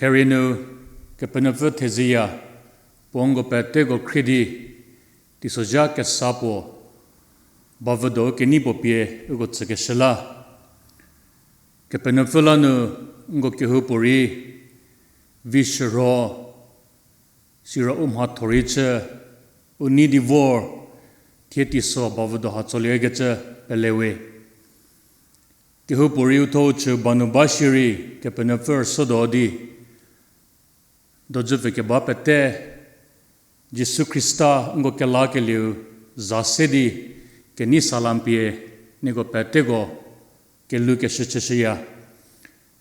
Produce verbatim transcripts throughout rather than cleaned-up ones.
Therie nu Kepenuopfü thezieya, puo nko peteko khrie di, teisozha kesa puo, bavüdo kenei puo pie uko tsükeshü la. Kepenuopfü la nu nko kehoupuorei, vi shürho, siro u mhatho rei chü, u nei di vor, thie teiso bavüdo ha tsoliekecü pelewe. Kehoupuorei uthuo u chü ba nu ba shierei Kepenuopfü rüsüdo di, dojü pfü keba pete, Jisu Khrista nko kelakelieu za se di, kenei salam pie, nieko peteko, kelukeshü chüshüya.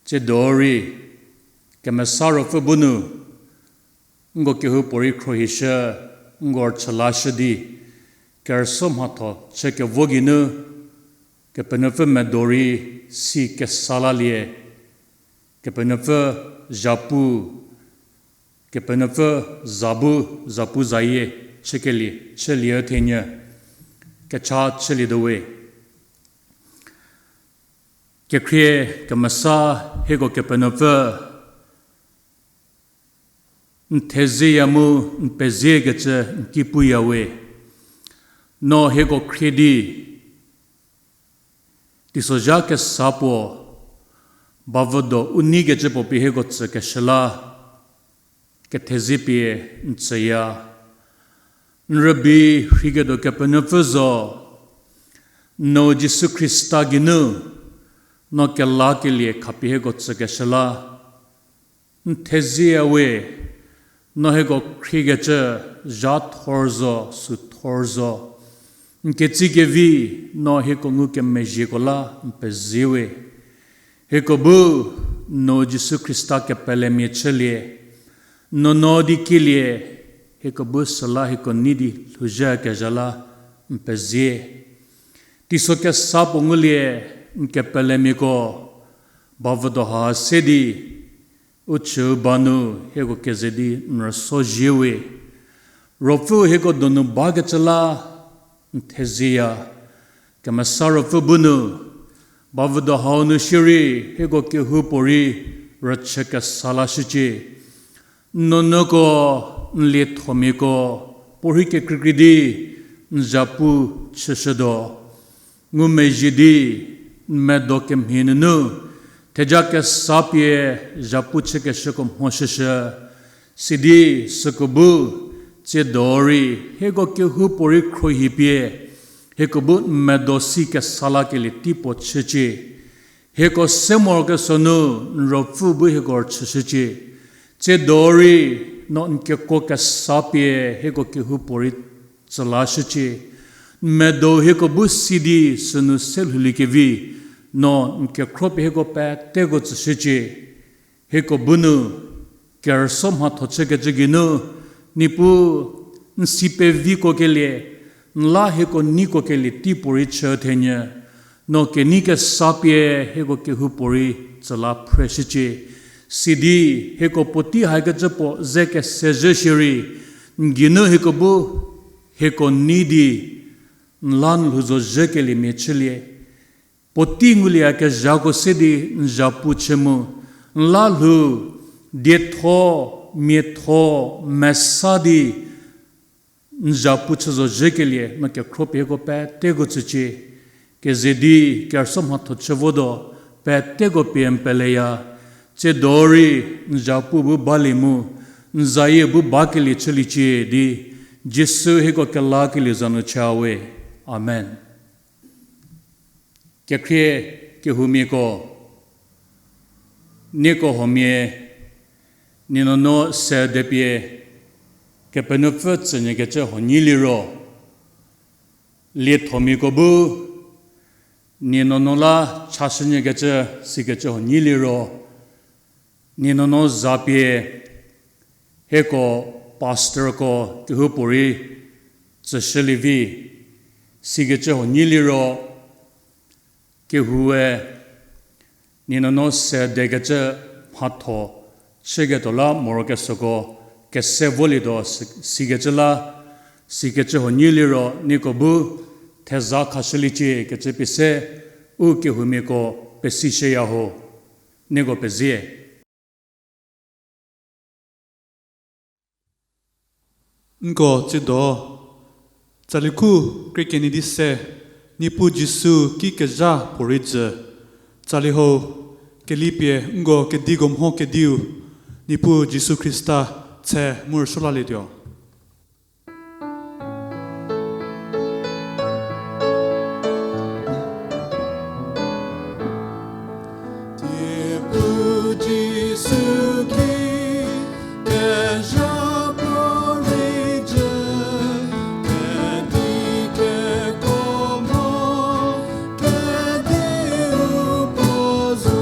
Tsiedo rei, Kemesa Ruopfü bu nu, nko kehoupuorei khruohishü, nko rüchülashü di, kerüsuo mhatho chü kevo geinu, Kepenuopfü medo rei si kesa lalie, Kepenuopfü zhapu, Kepenuopfü za bu, zhapu zayie, chükelie, chülie thenyü, kecha chülietuo we. Kekhrie kemesa hieko Kepenuopfü, n thezieya mu n peziekecü n ki puya we. No hieko khrie di, teisozha kesa puo, bavüdo u neikecü puo pie hieko tsükeshü la, kethezie pie n tsüya. N rübei rheiketuo Kepenuopfü zo, no Jisu Khrista geinu, no kelakelie khapie hieko tsükeshü la, n thezieya we, no hieko khriekecü zha thor zo, sü thor zo. N ketsie kevi, no hieko ngukemezhieko la n pezie we. Hieko bu, no Jisu Khrista kepelemia chülie, n nuonuo di kielie, hieko bu süla hieko nei di lhouzhükezha la n pezie. Teiso kesa puo ngulie, n kepelemiako, bavüdo ha se di, u chüu ba nu hieko keze di n rüsuo zhie we. Ruopfü hieko donu bakecü la n thezieya. Kemesa Ruopfü bu nu, bavüdo hau nu shierei hieko kehoupuorei rüchü kesa lashücie. N nuonuoko, n liethomiako, puorhi kekreikrei di n zhapu chüshütuo. Ngumezhie di n medo kemhie nunu, theja kesa pie zhapu chükeshüko mhoshüshü. Sidi süko bu, tsiedo rei hieko kehoupuorei khruohi pie, hieko bu n medo si kesa lakelie tei puo chücie. Hieko se morokesuo nu n Ruopfü bu hieko rüchüshücie. Tsiedo rei no n kekuo kesa pie hieko kehoupuorei tsülashücie. N medo hieko bu si di sünu se lhouliekevi, no n kekhro pie hieko peteko tsüshücie. Hieko bu nu, kerüsuo mhatho chükecü geinu, Niepuu, n si pevikuokelie, n la hieko neikuokelie tei puorei chü thenyü, no kenei kesa pie hieko kehoupuorei tsüla phreshücie. Sidi hieko puotei hakecü puo ze kesezhü shierei, n geinu hieko bu, hieko nei di, n la n lhou zo zhükeliemia chülie. Puotei ngulieyakezhako se di n zhapu chü mu, n la lhou, dietho, miatho, mesa di, n zhapu chü zo zhükelie no kekhro pie hieko peteko tsücie. Keze di kerüsuo mhatho chü votuo, peteko pie n peleya. Tsiedo rei n zhapu bu balie mu, n zayie bu bakelie chüliecie di, Jisu hieko kelakelie za nu cha we. Amen. Kekhrie kehoumiako, nieko huomia, nie nuonuo se depie, Kepenuopfü tsünyükecü huo nyi liro, liethomiako bu, nie nuonuo la chashünyükecü sikecü huo nyi liro, nie nuonuo za pie, hieko pastorko kehoupuorei tsüshülievi, sikecü huo nyi liro, kehoue, nie nuonuo se dekecü mhatho chüketuo la morokesuoko kese volietuo si-, sikecü la, sikecü huo nyi liro nieko bu theza khashüliecie kecü pie se u kehoumiako pesishüya ho, nieko pezie. Nko tsiedo, tsali khu krie kenie di se, Niepuu Jisu ki kezha puorei jü, tsali hau, kelipie nko kediko mho kediu, Niepuu Jisu Khrista, tshe mu rüsuo lalietuo. Niepuu Jisu ki kezha puorei jü, kedi keko mho kediu puo zo.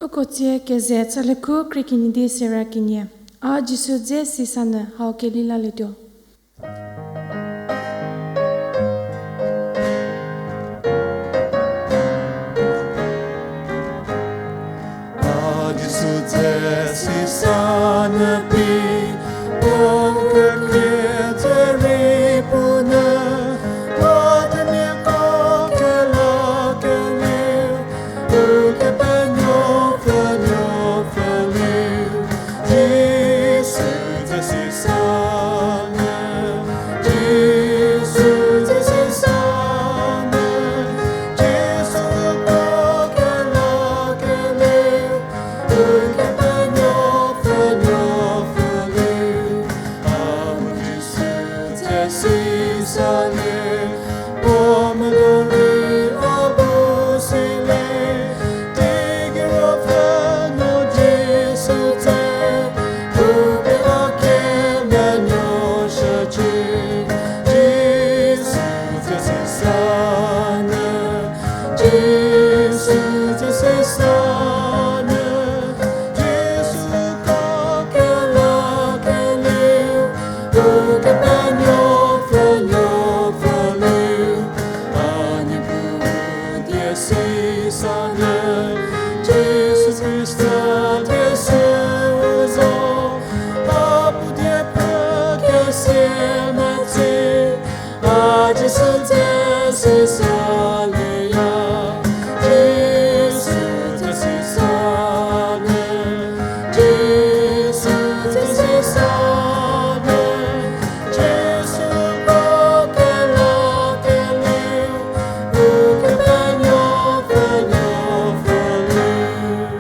Uko tsie keze tsali khu krie kenie di sera kenie. A Jisu dze si sanyü hau keli lalietuo. A Jisu dze si sanyü pi, puo kekrie dze rei puo nyü, a themiako kelakelieu, Ukepenuopfü, nuopfüliu, Jisu dze si sanyü, Jisu dze si sanyü, Jisu puo kelakelieu, Ukepenuopfü, nuopfüliu, a bu Jisu dze si sanyü, puo medo rei a bu silie, teigei Ruopfü nuo Jisu dze, u pie a kemenuoshücie, Jisu dze si sanyü, Jisu dze si sanyü, Jisu puo kelakelieu, Ukepenuopfü, nuopfüliu, a Niepuu die si sanyü, Jisu Khrista die süu zo, a bu die pfü kesia metsi, a Jisu dze si salieya, Jisu dze si sanyü, Jisu dze si sanyü, Jisu puo kelakelieu, Ukepenuopfü, nuopfüliu.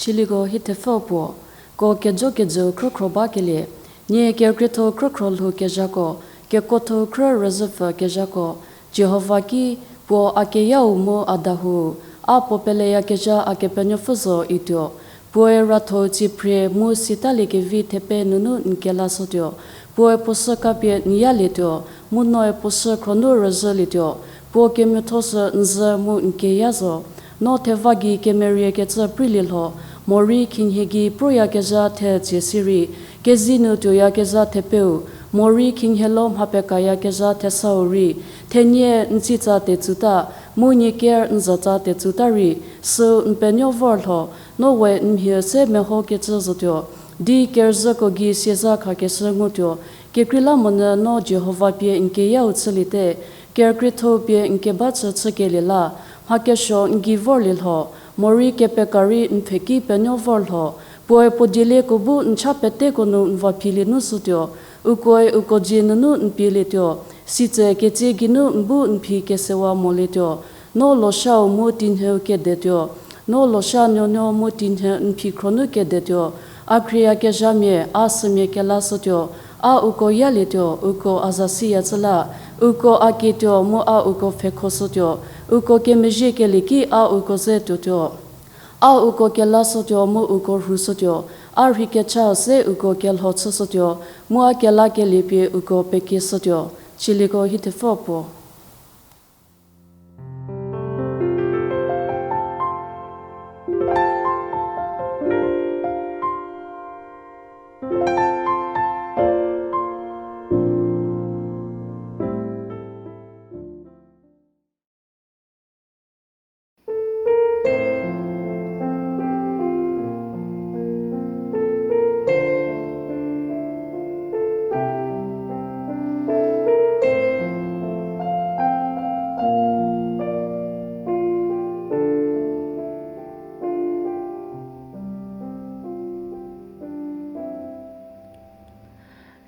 Chiliko hie thepfü puo, ko kejokejüu khrükhro bakelie, nie kerükrietho khrükhro lhou kezhako, kekuotho khrü rüzhüpfü kezhako, Jihova ki, puo a keyau mu a dahou, a puo peleyakezha a Kepenuopfü zo ituo, puoe ratho-u tsiphrie mu sitaliekevi thepe nunu n kelasotuo, Puoe puo sü kapie n yalietuo, mu noe puo sü khro nu rüzhülietuo, puo kemiatho sü n zhü mu n keya zo. No theva gei kemeriekecü preilie lho, morei khinhie gei proyakezha thetsie si rei, kezei nu tuoyakezha thepeu, morei khinhie lo mha pekayakezha thesau rei, thenie n tsitsa tetsuta, mu nie ker n zatsa tetsuta rei, süu n penuo vor lho, no we n mhi se mehokecü zotuo. Di kerüzhüko gei siezha khakeshü ngutuo, kekreilamonyü no Jihova pie n keyau chüliete, kerükriethou pie n keba chü chükelie la, mha kesuo n gei vorlie lho, morei kepeka rei n pfheki penuo vor lho, puoe puo dielieko bu n cha peteko nu n vaphilie nu shütuo, ukoe uko dzie nunu n pielietuo, sitse ketsie geinu n bu n phi kesewa molietuo. No loshau mu tinhüu kedetuo, no losha nuonuo mu tinhü n phi khro nu kedetuo, a khrieyakezhamia, a sümia kelashütuo, a uko yalietuo, uko a za siya chü la, uko a kietuo mu a uko pfhekhoshütuo, uko kemezhiekelie ki a uko ze tuotuo. A uko kelashütuo mu uko rhushütuo, a rhei kechau se uko kelho chüshütuo, mu a kelakelie pie uko pekieshütuo. Tsielieko hie thepfü puo.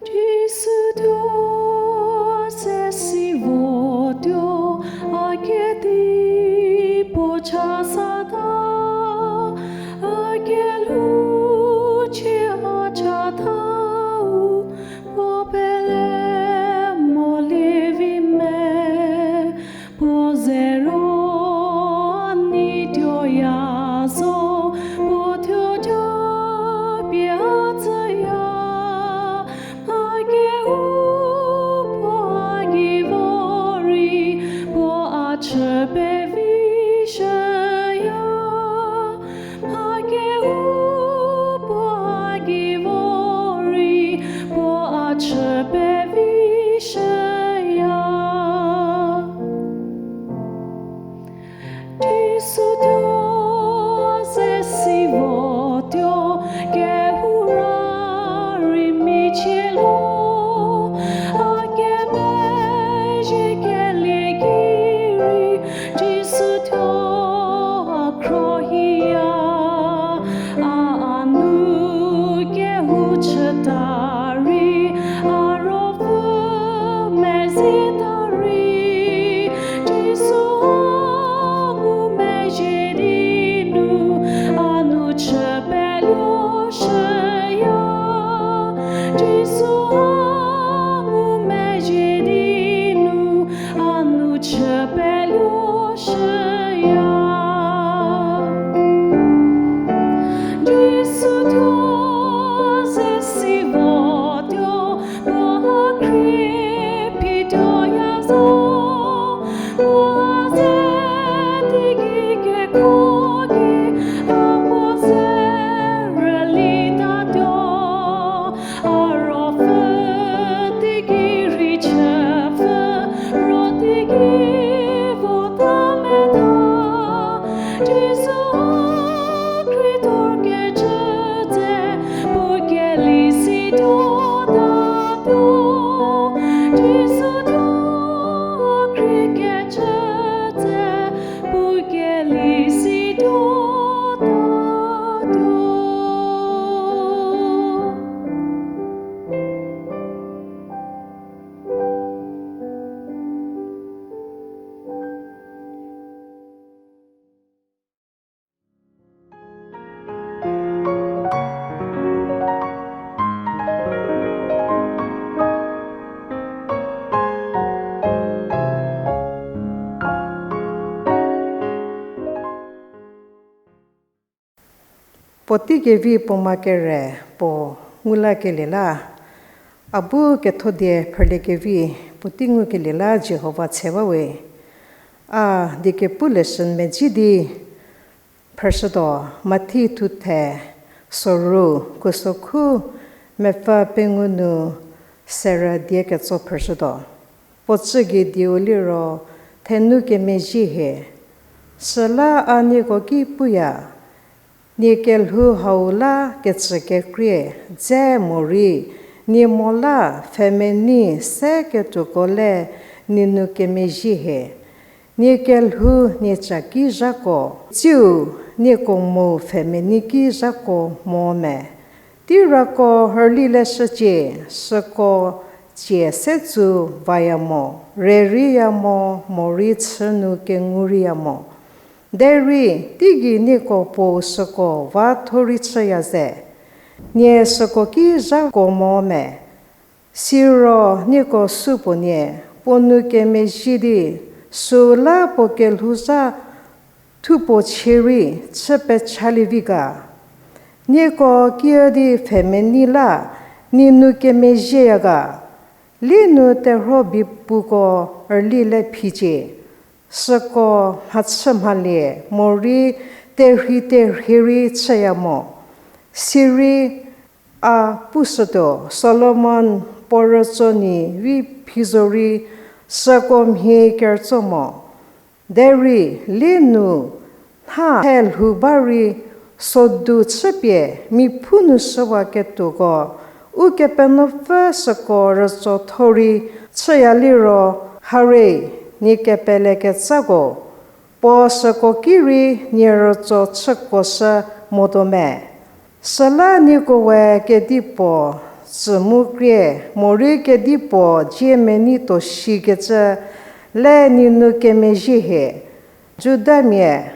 Jisu tuo, se si votuo, a kedipuo cha sata, a kelhou chie a chatau, puo pele molie vi me. Puo ze ro a nei tuoya zo, puo thuo cha pie a tsüya. Mha keu puo a gei vo rei, puo a chü pevi shüya. Mha keu puo a gei vo rei, puo a chü pevi shüya. Jisu tuo, se si votuo, kehou ra rei michie lo, a kemezhiekelie ki rei, Jisu tuo a khro hiya, a, a nu kehou chüta rei, a ruopfü mezita rei, Jisu a ngumezhie di nu, a nu chü peluo shüya. Jisu a ngumezhie di nu, a nu chü peluo shüya. Jisu tuo, se si votuo, puo a khrie phi tuoya zo, puo a ze teigei kekuo ki, a puo ze rülitatuo. A ruopfü teigei rei chüpfü, ro teigei vota meta. Jisu a khriethor kecü tse, puo keli si tuotatuo. Jisu tuo a khrie kecü tse, puo keli si tuotatuo. Puotei kevi puo ma kere puo ngu lakelie la, A bu kethodie phrüliekevi puotei ngukelie la Jihova tshe bawe. A die kepu lesson medzi di phrüshütuo, Mathi thuthe soru, khusokhu mepfü pengou nu serü die ketso phrüshütuo. Puo chü gei dieu liro, Thenu kemezhie hie. Süla a nieko ki puya, nie kelhou hau la kecükekrie dze morei nie mo la pfhemenei se ketuoko le nie nou kemezhie hie. Nie kelhou nie ca ki zhako, tsiu nieko mo pfhemenei ki zhako mo me. Teirako rüli leshücie, süko cie se tsu vaya mo, reriya mo, morei chü nu kenguriya mo. Derei, teigei nieko puou süko va tho rei chüya ze. Nie süko ki zhako mo me. Siro nieko supuo nie, puo nou kemezhie di, süu la puo kelhouzha thupuo chie rei chü pechalie vi ga. Nieko kiüdi pfhemenei la nie nou kemezhieya ga. Lie nu terhuo bi puko rüli le phicie. Süko mhachü mhalie morei terhei terhie rei chüya mo. Sirei a pushütuo, Solomon puo rütso nyi vi phi zorei süko mhie kerütso mo. Derei lie nu nha he lhou ba rei sodu chüpie miphu nu shüwaketuoko, Ukepenuopfü süko rütso tho rei chüya liro, hare, nie kepelekecako, puo süko ki rei nie rütso chükuoshü motuo me. Süla nieko we kedipuo tsü mu krie, morei kedipuo dzie menei tuo shikecü le nie nou kemezhie hie. Judamia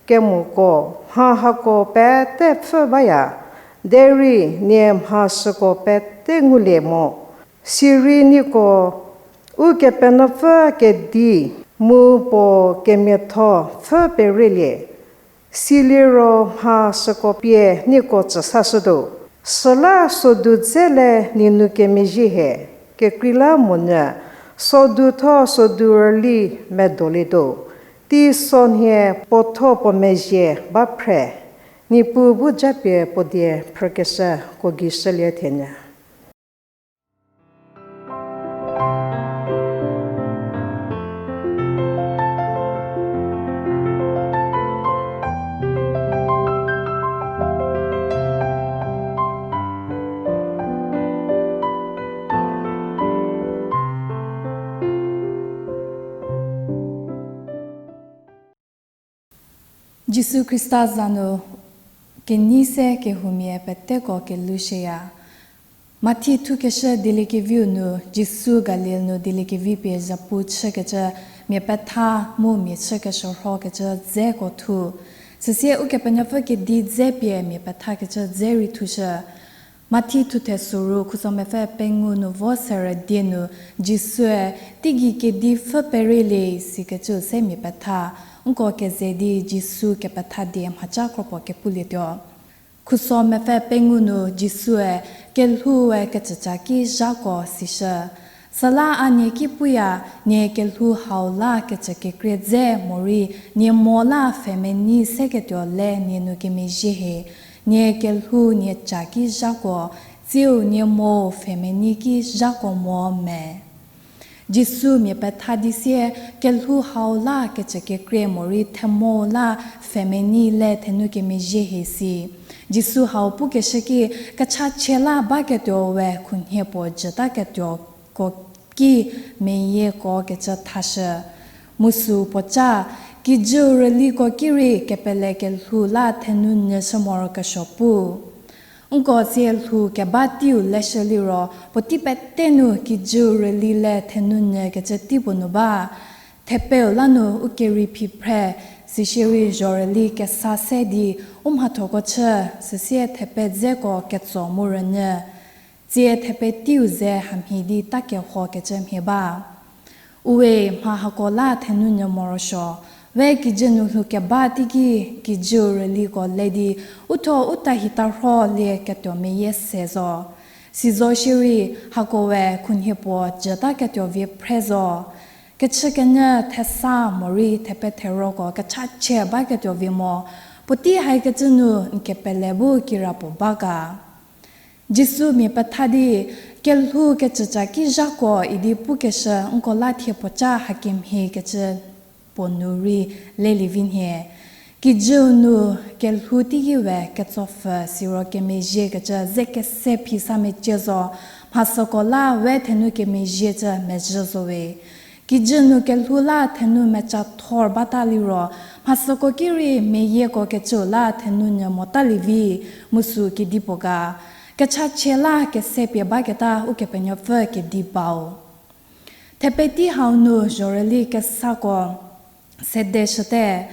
kemoko mha hako pete pfhü baya, derei nie mha süko pete ngulie mo. Sirei nieko Ukepenuopfü kedi mu puo kemiatho pfhü perielie. Siliro mha süko pie nieko tsü sashütuo. Süla sodu dze le nie nou kemezhie hie, kekreilamonyü, sodu tho sodu rüli medolietuo. Teisonhie puotho puo mezhie ba phre, Niepuu bu japie puo die phrükeshüko gei shülie thenyü. Jisu Khrista za nu kenei se kehoumia peteko kelushüya. Mathi thukeshü dieliekeviu nu Jisu Galil nu dieliekevi pie zhapu chükecü mia petha mu mia chü kesuorhokecü dzeko thu. Süsie Ukepenuopfü kedi dze pie mia pethakecü dze rei thushü. Mathi thuthe soru khuso mepfü pengou nu vo serü die nu Jisue, teigei kedi pfhü perielie sikecü se mia petha, nko keze di Jisu kepetha die mhaca kropuo kepulietuo. Khuso mepfü pengou nu Jisue, kelhoue kecüca ki zhako sishü. Süla a nie ki puya, nie kelhou hau la kecükekrie dze morei nie mo la pfhemenei seketuo le nie nou kemezhie hie. Nie kelhou nie ca ki zhako, tsiu nie mo pfhemenei ki zhako mo me. Jisu mia petha di sie, kelhou hau la kecükekrie morei themo la pfhemenei le thenou kemezhie hie si. Jisu hau pukeshü ki, kechachie la baketuo we khunhie puo jütaketuoko ki meyieko kecü thashü. Mu süu puoca, kijüu rüliko ki rei kepele kelhou la thenou nyü shü morokesuo pu. Nko sie lhou keba teiu leshü liro, puotei pete nu kijüu rüli le thenou nyü kecü tei puo nu ba. Thepeu la nu u kerei phi phre, sishierei zhorüli kesa se di u mhathoko chü, süsie thepe dzeko ketso mu rünyü. Tsie thepe teiu ze hamhie di ta kehokecü mhie ba. Uwe mha hako la thenou nyü morosuo, we kijü nu lhou keba teiki kijüu rüliko le di, u thuo u tahi tarho lie ketuo meyie se zo. Sizo shierei, hako we khunhie puo jütaketuo vie phre zo. Kechükenyü thesa morei thepetheroko kechachie baketuo vie mo, puotei haikecü nu n kepele bu kirapuo ba ga? Jisu mia petha di, kelhou kecüca ki zhako idi pukeshü nko la thie puoca hakemhie kecü puo nu rei lelie vi nhie. Kijüu nu kelhou teiki we ketsopfü siro kemezhiekecü ze kese phi sa mecie zo, mha süko la we thenu kemezhiecü mezhü zo we. Kijü nu kelhou la thenu mecathor bata liro, mha süko ki rei meyieko kecüu la thenu nyü motalie vi, mu sü kedipuo ga? Kechachie la kese pie baketa Ukepenuopfü kedi bau. Thepetei hau nu zhorüli kesako sede shüte.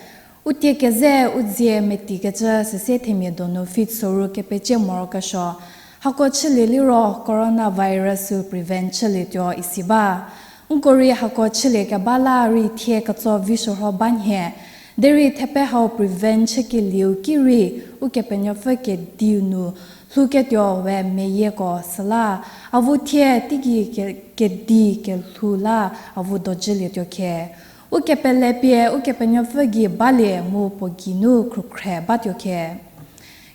U tie keze u dzie metikecü süsie themia donu fifth soru kepecie morokesuo. Hako chülie liro coronavirus-u prevent chülietuo isi ba. Nko rei hako chülie keba la rei thie ketso vishürho ba nhie. Derei thepe hau prevent chükelieu ki rei Ukepenuopfü kediu nu lhouketuo we meyieko süla, avu thie teigei ke- kedi kelhou la avu dojülietuo khe. Ukepele pie Ukepenuopfü gei balie mu puo geinu khrükhre batuo khe.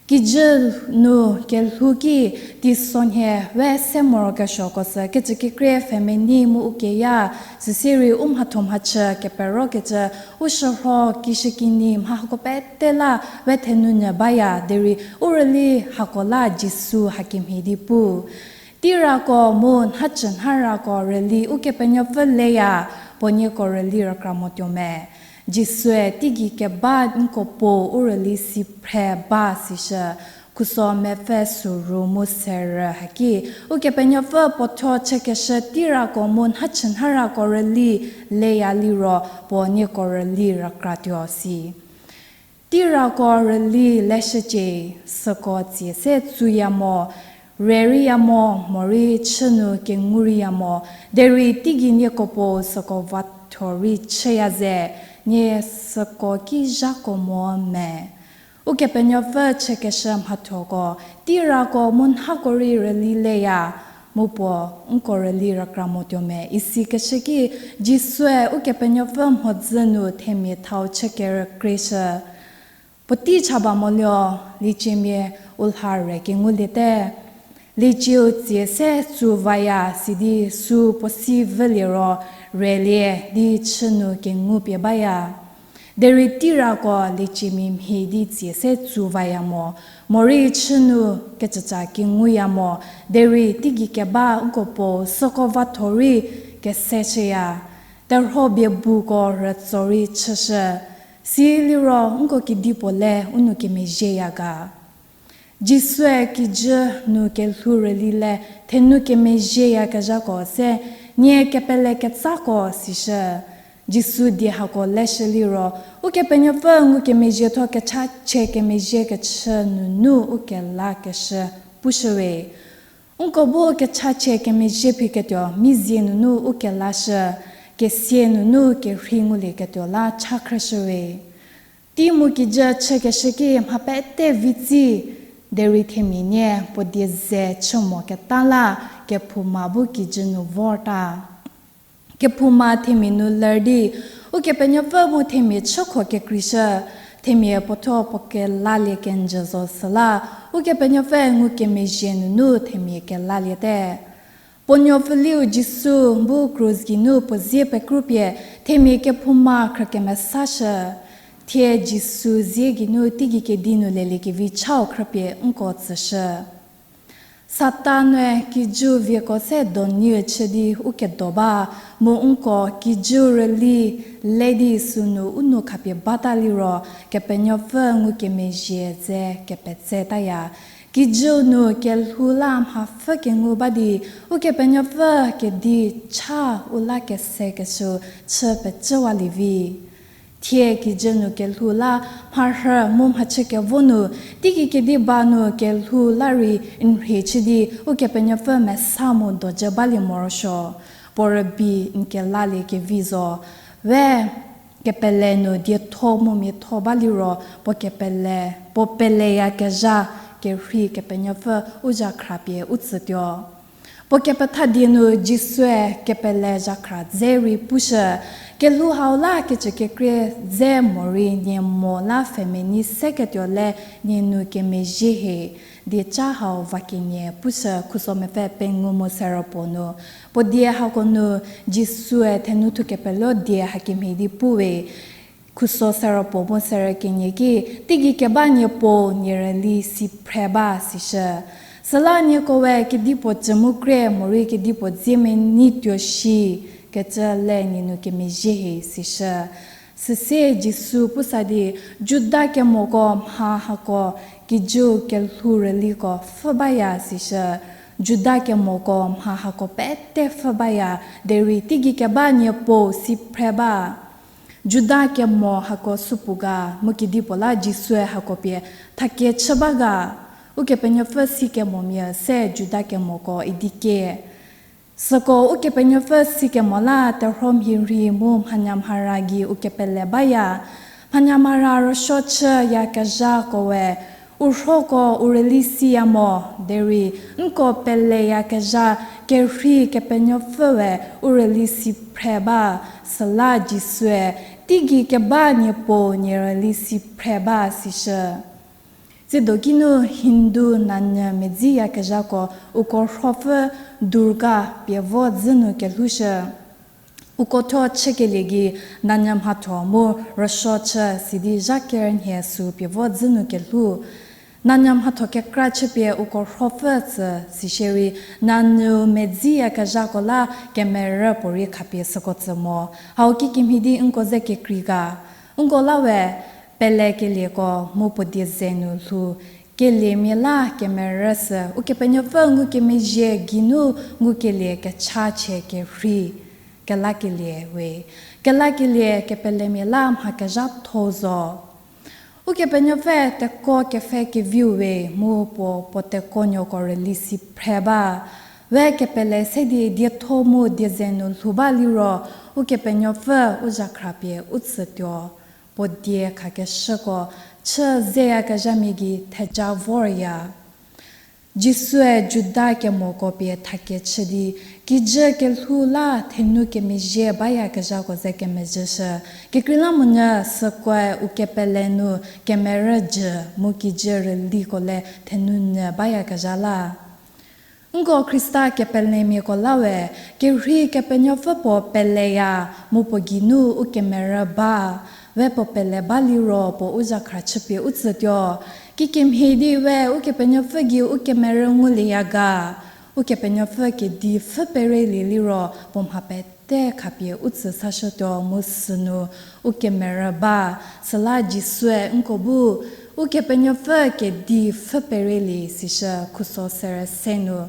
Kijü nu kelhou ki teisonhie we se morokesuoko sü kecükekrie pfhemenei mu u keya, süsie rei u mhatho mhachü keperokecü, u shürho kishükinyi mha hako pete la we thenu nyü baya, derei u rüli hako la Jisu hakemhie di pu. Teirako mu nhacü nharako rüli Ukepenuopfü leya, puo nieko rüli rükra motuo me. Jisue teigei keba nko puo u rüli si phre ba sishü. Khuso mepfü soru mu serü haki, Ukepenuopfü puothuo chükeshü teirako mu nhacü nharako rüli leya liro puo nieko rüli rükratuo si. Teirako rüli leshücie, süko tsie se tsuya mo, rüreiya mo, morei chü nu kengu reiya mo, derei teigei nieko puo süko vatho rei chüya ze, nie süko ki zhako mo me. Ukepenuopfü chükeshü mhathoko, teirako mu nhako rei rüli leya, mu puo nko rüli rükra motuo me isikeshü ki, Jisue Ukepenuopfü mhodzü nu themia thau chükerükrieshü. Puotei cha ba mo lio, lieciemia u lha rei kenguliete. Liecieu tsie se tsu vaya sidi sü puo si vülie ro rülie di chü nu kengu pie baya. Derei teirako lieciemia mhie di tsie se tsu vaya mo, morei chü nu kecüca kenguya mo, derei teigei keba nko puo süko vatho rei kese chüya. Terhuo bie buko rütso rei chüshü. Siliro nko kedipuo le u nou kemezhieya ga? Jisue kijü nu kelhou rüli le thenu kemezhieyakezhako se nie kepele ketsako sishü. Jisu die hako leshü liro, Ukepenuopfü ngukemezhietho kechachie kemezhie kechü nunu u kelakeshü pushüwe. Nko bu kechachie kemezhie phiketuo mizie nunu u kelashü, kesia nunu kerhei ngulieketuo la cha khrüshüwe. Tei mu kijü chükeshü ki mha pete vitsi, derei themia nie puo die ze chü moketa la kephouma bu kijü nu vorta. Kephouma themia nu ler di, Ukepenuopfü mu themia chükho kekreishü, themia puothuo puo kelalie kenjü zo süla, Ukepenuopfü ngukemezhie nunu themia kelaliete. Puo nuopfüliu Jisu bu krus geinu puo zie pekrupie themia kephouma khrükemesashü. Thie Jisu zie geinu teigei kedi nu leliekevi chau khrüpie nko tsüshü. Satanue kijüu vieko se doniu chü di u kedo ba, mu nko kijüu rüli le di sünu u nou khapie bata liro, Kepenuopfü ngukemezhie ze kepetsetaya. Kijüu nu kelhou la mhapfü kengu ba di, Ukepenuopfü kedi cha u la kesekeshü chü pecüwalie vi. Thie kijü nu kelhou la mharhü mu mhachükevo nu, teigei kedi ba nu kelhou la rei n rhie chü di Ukepenuopfü mesa mu dojü balie morosuo, puo rübei n kelalie kevi zo. We kepele nu dietho mu miatho ba liro, puo kepele, puo peleyakezha kerhei Kepenuopfü u zhakhra pie u tsütuo. Puo kepethadie nu Jisue kepele zhakhra dze rei pushü, kelhou hau la kecü kekrie dze morei nie mo la pfhemenei seketuo le nie nou kemezhie hie, dieca hau va kenie pushü khuso mepfü pengou mu serüpuo nu. Puo die hako nu Jisue thenu thukepelo die hakemhie di puwe. Khuso serüpuo mu serü kenie ki, teigei keba Niepuu nie rüli si phre ba sishü. Süla nieko we kedipuo cü mu krie morei kedipuo dzie menei tuo shi kecü le nie nu kemezhie hie sishü. Süsie Jisu pusa di, Juda kemoko mha hako kijüu kelhou rüliko pfhü baya sishü. Juda kemoko mha hako pete pfhü baya, derei teigei keba Niepuu si phre ba. Juda kemo hako supuo ga, mu kedipuo la Jisue hako pie thakie chü ba ga? Ukepenuopfü sikemomia se Juda kemoko idi kie. Süko Ukepenuopfü sikemo la terhuo mhirhi mu mhanyamhara gei u kepele baya. Mhanyamhara rüsuo chüyakezhako we, u rhuoko u rüli siya mo, derei nko peleyakezha kerhei Kepenuopfü we u rüli si phre ba, süla Jisue, teigei keba Niepuu nie rüli si phre ba sishü. Tsiedo kinu Hindu nanyü medziyakezhako uko rhuopfü Durga pie vo dzü nu kelhoushü. Uko thuo chükelie gei nanyü mhatho mu rüsuo chü sidi zha kerünhie süu pie vo dzü nu kelhou. Nanyü mhatho kekra chüpie uko rhuopfü tsü sishierei nanyü medziyakezhako la kemerü puorei khapie süko tsü mo. Hau kikemhie di nko ze kekrei ga? Nko la we pelekelieko mu puo die ze nu lhou keliemia la kemerü sü Ukepenuopfü ngukemezhie geinu ngukelie kechachie kerhei kelakelie we. Kelakelie kepelemia la mha kezhatho zo. Ukepenuopfü tekuo kepfhe keviu we mu puo puo tekuonuoko rüli si phre ba. We kepele se di dietho mu die ze nu lhou ba liro, Ukepenuopfü u zhakhra pie u tsütuo. Puo die khakeshüko chü zeyakezhamia gei theja vorya. Jisue Juda kemoko pie thakie chü di, kijü kelhou la thenu kemezhie bayakezhako ze kemezhüshü. Kekreilamonyü sükoe u kepele nu kemerü jü mu kijü rüliko le thenu nyü bayakezha la. Nko Khrista kepelemiako la we, kerhei Kepenuopfü puo peleya, mu puo geinu u kemerü ba, we puo pele ba liro puo u zhakhra chüpie u tsütuo. Kikemhie di we Ukepenuopfü gei u kemerü ngulieya ga? Ukepenuopfü kedi pfhü perelie liro puo mha pete khapie u tsü sashütuo mu sünu u kemerü ba, süla Jisue nko bu Ukepenuopfü kedi pfhü perelie sishü khuso serü se nu.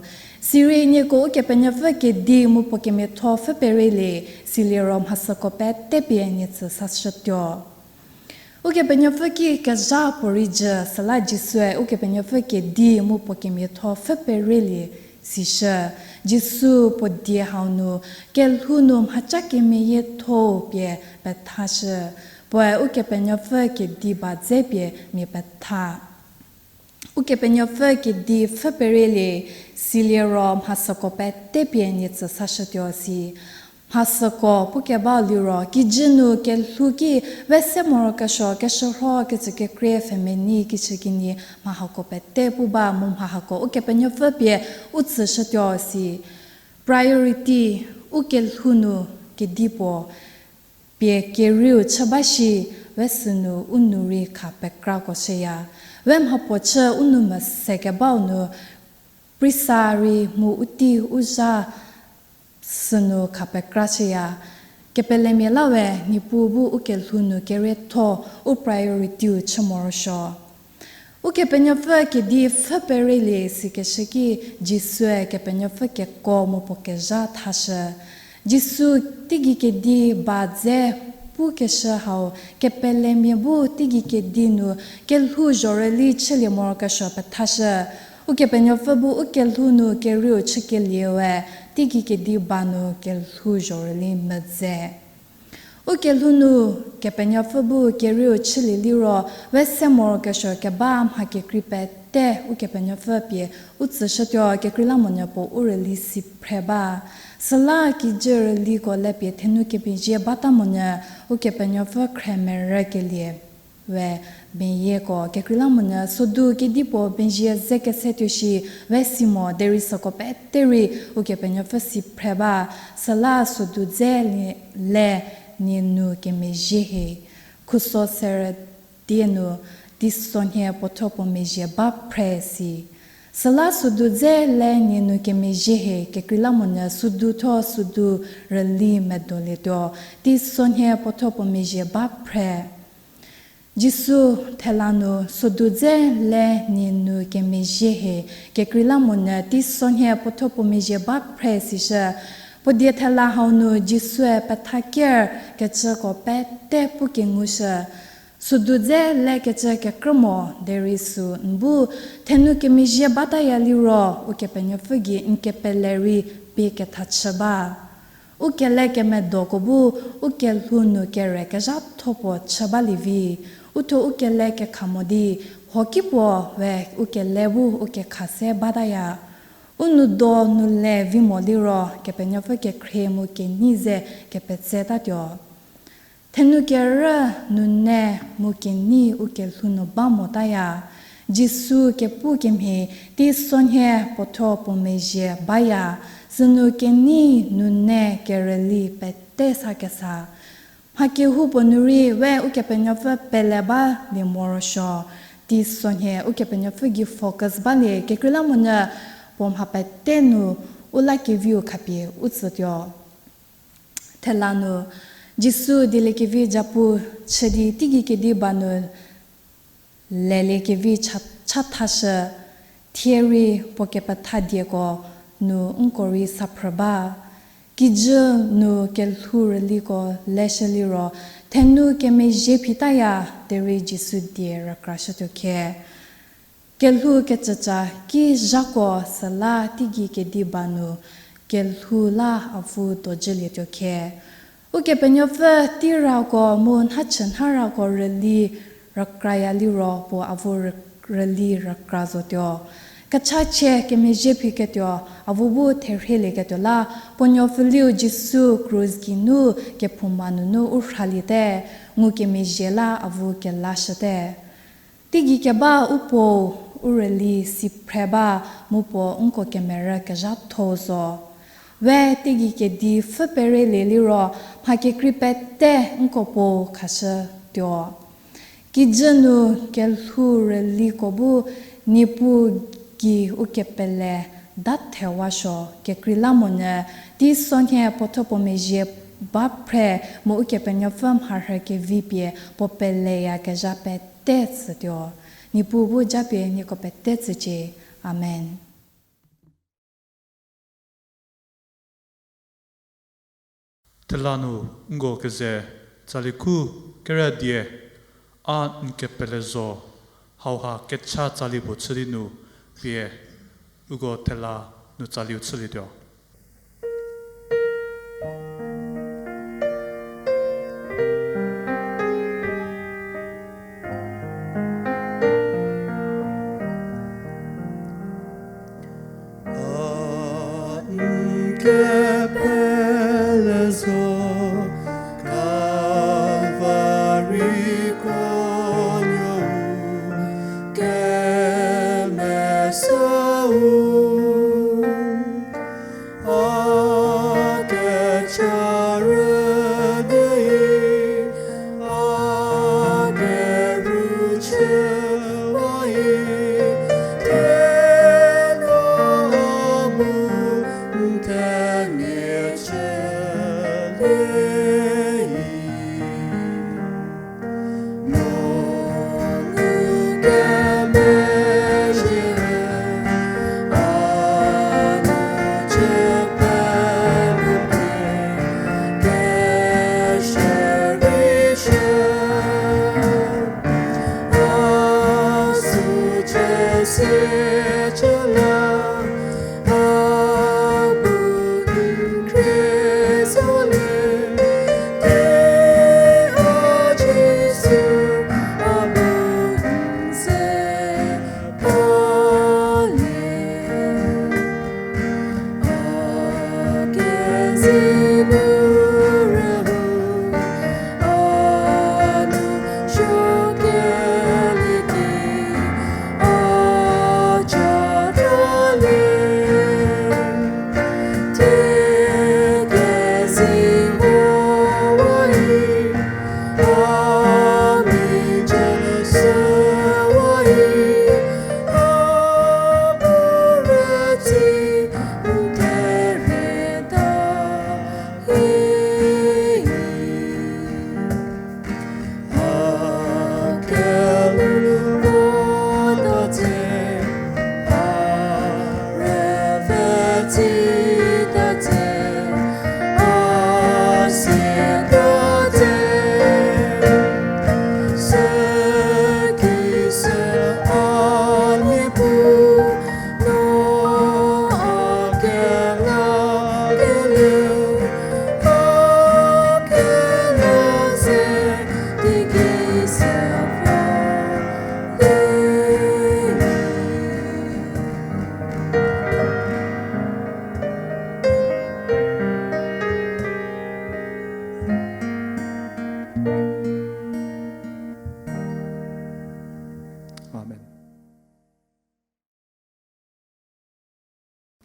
Sirei nieko Ukepenuopfü kedi mu puo kemiatho pfhü perelie, siliro mha süko pete pie nie tsü sashütuo. Ukepenuopfü ki kezha puorei jü, süla Jisue Ukepenuopfü kedi mu puo kemiatho pfhü perelie sishü. Jisu puo die hau nu, kelhou nu mhaca kemeyietho pie pethashü. Puoe Ukepenuopfü kedi ba dze pie mia petha. Ukepenuopfü kedi pfhü perelie, siliro mha süko pete pie nie tsü sashütuo si. Mha süko pukeba liro, kijü nu kelhou ki we se morokesuo, keshürho, kecükekrie, pfhemenei, kishükinyi, mha hako pete pu ba mu mha hako Ukepenuopfü pie u tsüshütuo si. Priority, u kelhou nu kedipuo pie kerieu chü ba shi, we sünu u nou rei kha pekrako shüya. We mhapuo chü u nou mese kebau nu, prisa rei mu u tei u zha sünu kha pekra shüya. Kepelemia la we, Niepuu bu u kelhou nu kerietho, u priority-u chü morosuo. Ukepenuopfü kedi pfhü perelie sikeshü ki, Jisue Kepenuopfü keko mu puo kezha thashü. Jisu teigei kedi ba dze pukeshü hau, kepelemia bu teigei kedi nu kelhou zhorüli chülie morokesuo pethashü. Ukepenuopfü bu u kelhou nu kerieu chükelie we, teigei kedi ba nu kelhou zhorüli medze. U kelhou nu Kepenuopfü bu kerieu chülie liro, we se morokesuo keba mha kekrei pete pete Ukepenuopfü pie u tsüshütuo, kekreilamonyü puo u rüli si phre ba. Süla kijü rüliko le pie thenou kemezhie bata monyü Ukepenuopfü khremerükelie we meyieko, kekreilamonyü sodu kedipuo mezhie ze kesetuo shi we si mo, derei süko pete rei Ukepenuopfü si phre ba. Süla sodu dze le nie nou kemezhie hie, khuso serü die nu teisonhie puothuo puo mezhie ba phre si. Süla sodu dze le nie nou kemezhie hie, kekreilamonyü sodu thuo sodu rüli medolietuo, teisonhie puothuo puo mezhie ba phre. Jisu thela nu sodu dze le nie nou kemezhie hie, kekreilamonyü teisonhie puothuo puo mezhie ba phre sishü. Puo die thela hau nu Jisue petha ker kecüko pete pu kengushü. Sodu dze le kecü kekrü mo, derei sü n bu thenou kemezhie bataya liro Ukepenuopfü gei n kepele rei pie kethachü ba. U kele kemedoko bu u kelhou nu kere kezhatho puo chü balie vi. U thuo u kele kekha mo di, hoki puo we u kele bu u kekha se bataya. U nou do nu le vi mo liro Kepenuopfü kekhrie mu kenei ze kepetsetatuo. Thenou kerü nune mu kenei u kelhou nu ba motaya. Jisu kepu kemhie teisonhie puothuo puo mezhie baya, sünu kenei nune kerüli pete sa kesa. Mha kehoupuo nu rei we Ukepenuopfü pele balie morosuo, teisonhie Ukepenuopfü gei focus balie kekreilamonyü puo mha pete nu u la keviu khapie u tsütuo. Thela nu, Jisu dieliekevi japu chü di teigei kedi ba nu leliekevi cha, chathashü, thie rei puo kepetha dieko nu nko rei saphrü ba. Kijü nu kelhou rüliko leshü liro, thenou kemezhie phitaya, derei Jisu die rükrashütuo khe. Kelhou kecüca ki zhako süla teigei kedi ba nu kelhou la avu dojülietuo khe. Ukepenuopfü teirako mu nhachü nharako rüli rükraya liro puo avu rü-, rüli rükra zotuo. Kechachie kemezhie phiketuo, avu bu therhielieketuo la, puo nuopfüliu Jisu krus geinu kephouma nunu u rhaliete, ngukemezhie la avu kelashüte. Teigei keba u puou, u rüli si phre ba, mu puo nko kemerü kezhatho zo. We teigei kedi pfhü perelie liro, mha kekrei pete nko puou khashütuo. Kijü nu kelhou rüliko bu Niepuu gei ukepele da thewasuo kekreilamonyü, teisonhie puothuo puo mezhie ba phre mu Ukepenuopfü mharhü kevi pie puo peleyakezha pete tsütuo. Niepuu bu japie nieko pete tsücie. Amen. Thela nu nko keze tsali khu kerü die, A n kepele zo, hauha kecha tsali puo chü di nu pie uko thela nu tsaliu chülietuo. A n kepele zo, Kalvari konuou kemesau. A kecha rüdei, a kerüchü bai, thie no a bu n themia chü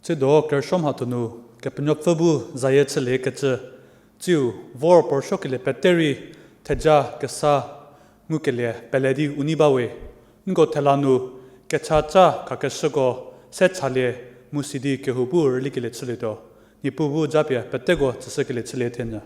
Tsiedo kerüsuo mhatho nu Kepenuopfü bu zayie chüliekecü, tsiu vor puorsuokelie pete rei theja kesa ngukelie pele di u nei bawe. Nko thela nu kechaca khakeshüko se chalie mu sidi kehou bu rülikelie chülietuo. Niepuu bu japie peteko tsüshükelie chülie thenyü.